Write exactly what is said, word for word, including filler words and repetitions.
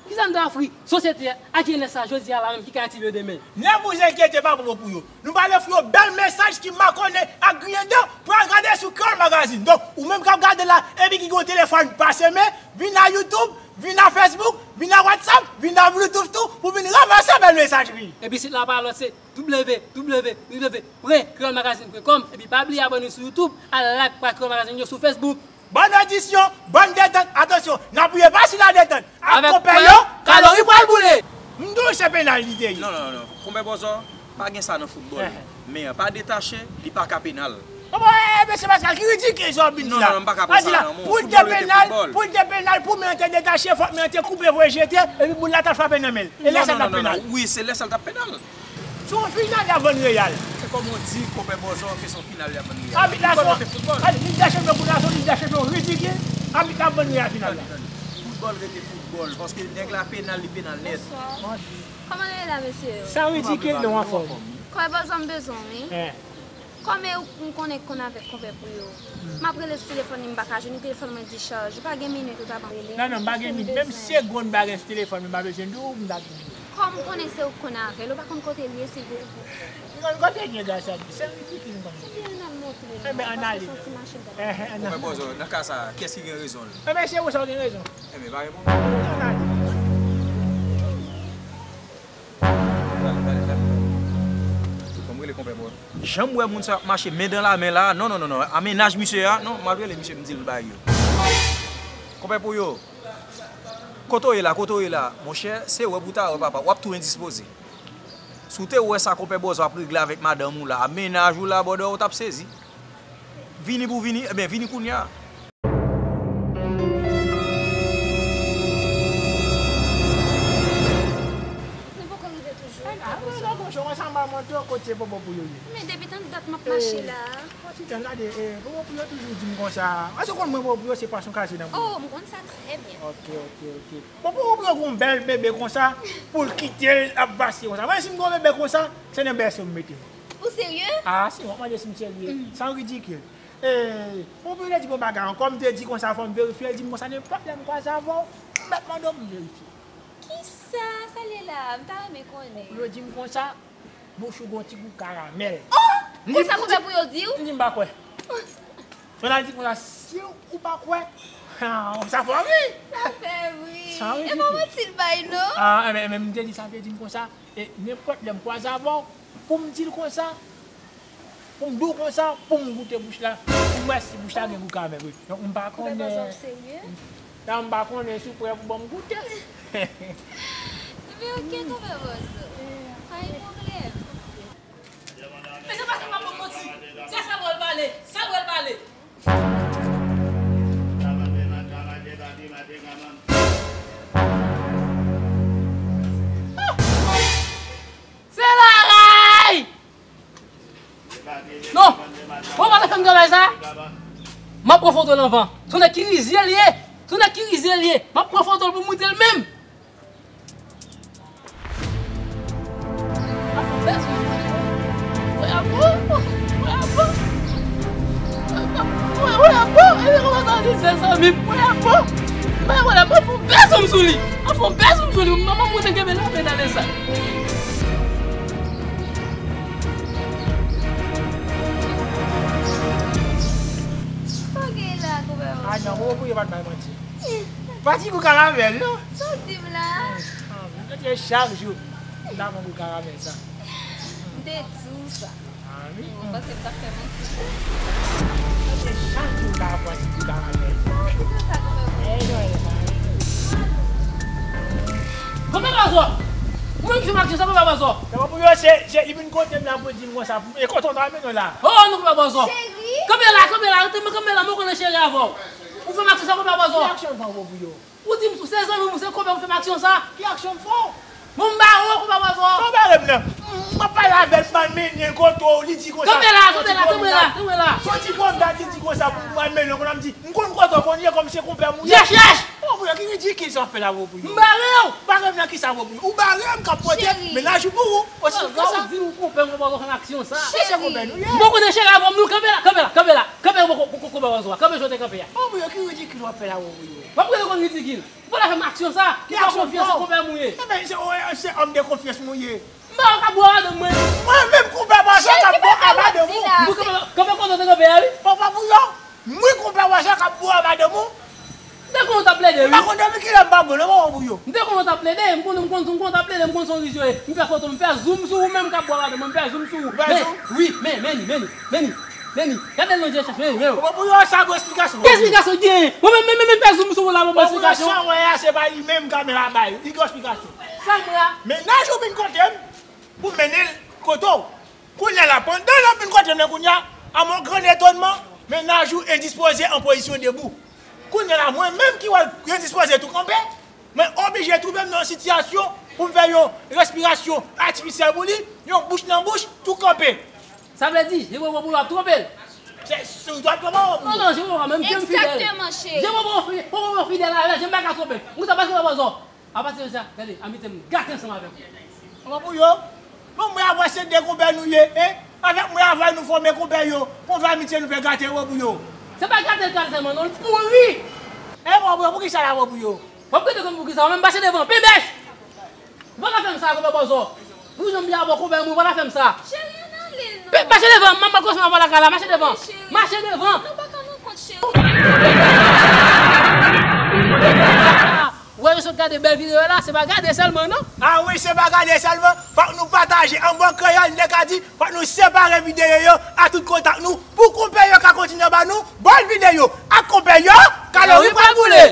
Kisa n ta ofri sosyete a ak jenès sa jodi a la menm ki ka etid yo demen? Ne vous inquiétez pas, Popo Pouyo. Nou pral ofri yon bèl mesaj ki makonnen ak griyen dan. Pral gade sou Kreyòl Magazine. Donk, ou menm k ap gade la, epi ki gen yon telefòn pase men, vin nan YouTube, vin nan Facebook, vin nan WhatsApp, vin nan Bluetooth tou, pou vin ranmase bèl mesaj li. Epi sit la pa lòt, se w w w pwen kreyòl magazine pwen kòm. Epi pa bliye abòne sou YouTube, al like paj Kreyòl Magazine yo sou Facebook. Bòn odisyon, bòn detant, atansyon, n ap rive pa sou ladetant. Ak konpè yo, kalori pral boule. M di w se penal li te ye. Non, non, non. Konpè Bòzò, pa gen sa nan foutbòl. Men an pa detache, li pa ka penal. Bon, bon, eh, mesye Pascal, ki ridikil sa w ap vin di la. Non, non, non, m pa ka pran sa la, non. Pou l te penal, pou l te penal, pou men an te detache, fòk men an te koupe, voye jete, epi boul la ta frape nan men l. E lè sa l t ap penal. Wi, se lè sa l t ap penal. Se yon final y ap vann Real. Se kòm w di, konpè Bòzò, ke se yon final y ap vann Real. Abit la se yon, gade, Lig dè Chanpyon pou la, se yon Lig dè Chanpyon ridikil. Abit la ap vann Real final la. Foutbòl rete foutbòl, paske nèg la penal, li penal nèt. Bonswa. Kòman nou ye la, mesye yo? Sa ridikil, nou anfòm. Konpè Bòzò, m bezwen w, wi. Kòm e ou m konnen k konn avèk konpè Pouyo, m ap rele sou telefòn li, m pa ka jwenn li, telefòn mwen dichaj. Ou pa gen minit ou ta ban m rele? Non, non, m pa gen minit. Menm segonn m pa gen sou telefòn mwen, m pa bezwen di w, m t ap di w. Kòm m konnen se ou k konn avè l, ou pa konn kote l ye, silvouplè? M konn kote l ye, gras a Dye. Se ridikil, m konn kote l ye. Ebyen, ann al montre l, paske se yon ti machin k ap. Enben, ann al. Konpè Bòzò, nan ka sa a, kiyès ki gen rezon l? Enben, se ou sa w gen rezon. Enben, pa gen pwoblèm. Ann al. Ann al, ann al, ann al. Fò m rele konpè Bòzò. Jan m wè moun sa yo ap mache men dan la men la, non, non, non, non, a mennaj misye a, non, m al rele misye m di l bagay yo. Konpè Pouyo, kote w ye la, kote w ye la? Monchè, se wè pou w ta wè papa, w ap tou endispoze. Si w te wè sa konpè Bòzò ap regle avèk madanm ou la, a mennaj ou la, brother, ou t ap sezi. Vini pou vini, ebyen, vini kounye a. Nou poko rive toujou. Ay, ah, wi, non, gonchon, konsa m pa montre w kote Popo Pouyo ye. Men depi tann dat m ap mache la. Pati tan gade, eh, Popo Pouyo toujou di m konsa. Èske w konn mwen Popo Pouyo se pwason kaze nan bouyon? Oh, m konn sa trè byen. Ok, ok, ok. Bon, Popo Pouyo gen yon bèl bebe konsa, pou l kite l ap vase konsa. Mwen, si m gen yon bebe konsa, se nan bèso m mete l. Ou serye? Ah, si, w ap mande si m serye. Sa ridikil. E, Popo Pouyo te di m yon bagay ankò, m te di konsa fò m verifye, l di m konsa nenpòt lè m kwaze avè w, m mèt mande w pou m verifye. Kisa sa l ye la? M ta renmen konnen. Popo Pouyo di m konsa, bouch ou gon ti gou karamèl. Oh! Konsa konpè Pouyo di w? M di m pa kwè. Fè l al di konsa, si ou pa kwè, ah, sa fò wi. Sa fè wi. Sa wi. E pa manti l bay non. Ah, enben, enben, m te di sa, m te di m konsa, e nenpòt lè m kwaze avè w, pou m di l konsa, pou m di w konsa, pou m goute bouch la, pou m wè si bouch la gen gou karamèl wi. Donk, m pa konnen. Konpè Bòzò serye? La, m pa konnen si w prè pou ban m goute. Ebyen, oke, konpè Bòzò. Pa gen pwoblèm. Men se pa sa m ap ban m manti. Se sa l pral pale. Sa l pral pale. Se laray! Non! Ou pa ta fè m travay sa? M ap pran foto l anvan. Se yon nèg ki rizye l ye. Se yon nèg ki rizye l ye. M ap pran foto l pou m montre l menm. Sa w gen la, konpè Bòzò? Ah non, Popo Pouyo pa t bay manti. Pa ti gou karamèl, non. Sa w di m la? Ah, mwen te chak jou m ta pran gou karamèl sa. M te di w sa. Ah, wi. Ou panse m t ap fè manti? M te chak jou m ta pran ti gou karamèl sa. Sa w di m sa, konpè Bòzò? Eh, non, eh, non. Konpè Bòzò! Ou menm ki fè m aksyon sa, konpè Bòzò! Konpè Pouyo, se, se, li vin kote m la pou l di m konsa. E kote w ta mennen w la? Oh, non, konpè Bòzò! Cheri! Kanpe la, kanpe la, rete kanpe la, mwen konnen cheri avè w. Ou fè m aksyon sa, konpè Bòzò! Ki aksyon m fè w, Popo Pouyo? Ou di m sou se zanmi m, ou se konpè, ou fè m aksyon sa. Ki aksyon m fè w? Bon, m bare w, konpè Bòzò. Sa w bare m nan? M ap pale avè l, m al mennen l kote w, li di konsa. Kanpe la, kanpe la, kanpe la, kanpe la. Soti konsa, li di konsa pou m al mennen l, konsa m di, m konn kote w konn ye, kòm se konpè m ou ye. Yèch, yèch! Popo Pouyo, ki ridikil sa w fè la, Popo Pouyo? M bare w! Bare m nan kisa, Popo Pouyo? Ou bare m k ap pote mennaj ou pou ou, osi fre sa. Sa w di ou konpè m, konpè w fè m aksyon sa. Cheri. Se konpè nou ye. M pa konnen cheri avè w, nou kanpe la, kanpe la, kanpe la, kanpe la, konpè Bòzò a, kanpe jan w te kanpe a. Wobouyo, ki ridikil w ap fè la, Wobouyo? W ap rele konn ridikil? Ou pa ta fè m aksyon sa? Ki aksyon fè w? Ou pa fè m aksyon sa, konpè m ou ye. Enben, se, se òm de konfyans mwen ye. M pa ka bwè madanm mwen. Mwen menm konpè Bòzò k ap bwè a madanm ou. Kanpe, kanpe kote w te kanpe a, wi. Papa Bouyo, mwen konpè Bòzò k ap bwè a madanm ou. M te konnen w t ap plede, wi. M pa konn depi kilè m pa bon non, Wobouyo. M te konnen w t ap plede, m konn, m konn, m konn w t ap plede, m konn se yon riz yo ye. M fè foto, m fè zoom sou ou menm k ap bwè a madanm mwen, m fè zoom sou ou. Men, wi, men, men, men, men. Meni, gade l nan je chèch, meni, men. Bon, pou yo sa gwo esplikasyon. Ki esplikasyon ki genyen? Bon, men, men, men, men, fè zoum sou la, bon, bon, esplikasyon. Sa wè a, se pa li menm kamera bay. Li gen esplikasyon. Sa m wè a. Mennaj ou vin kote m pou mennen l kote w. Kounye a la, pandan l ap vin kote m nan kounye a, à mon grand étonnement, mennaj ou endispoze an pozisyon debou. Kounye a la, mwen menm ki wè l endispoze tou kanpe, mwen oblije twouve m nan yon sitiyasyon pou m fè yon respirasyon atifisyèl pou li, yon bouch nan bouch, tou kanpe. Sa vle di, je Wobouyo ap twonpe l? Se, se ou dwe twonpe w, Wobouyo. Non, non, je Wobouyo, menm je m fidèl. Egzakteman, cheri. Je Wobouyo fi-, Wobouyo fidèl avè l, je m pa ka twonpe l. Ou sa pase pa bòzò. Apati de sa, gade, amite m gate ansanm avè w. Wobouyo, bon, mwen avè se de konpè nou ye, en? Avèk mwen avè nou fòme konpè yo, konpè amitye nou fè gate, Wobouyo. Se pa gate l gate sèlman, non, l pouri. E Wobouyo, poukisa la, Wobouyo? W ap gade konn poukisa, ou menm pase devan, penbèch! Ou pa ka fè m sa, konpè Bòzò. Pou jan m byen avè w, konpè m, ou pa ka fè m sa. Cheri, ann ale, non. Pe-, mache devan, manman kòs mwen pa lakay la, mache devan. Cheri. Mache devan. Nou pa ka nan kont, cheri. Wè, yo sot gade bèl videyo la, se pa gade sèlman, non. A wi, se pa gade sèlman. Fòk nou pataje. An bon kreyòl, nou te ka di, fòk nou separe videyo yo a tout kontak nou pou konpè yo ka kontinye ba nou bòn videyo. Ak konpè yo, kalori pral boule.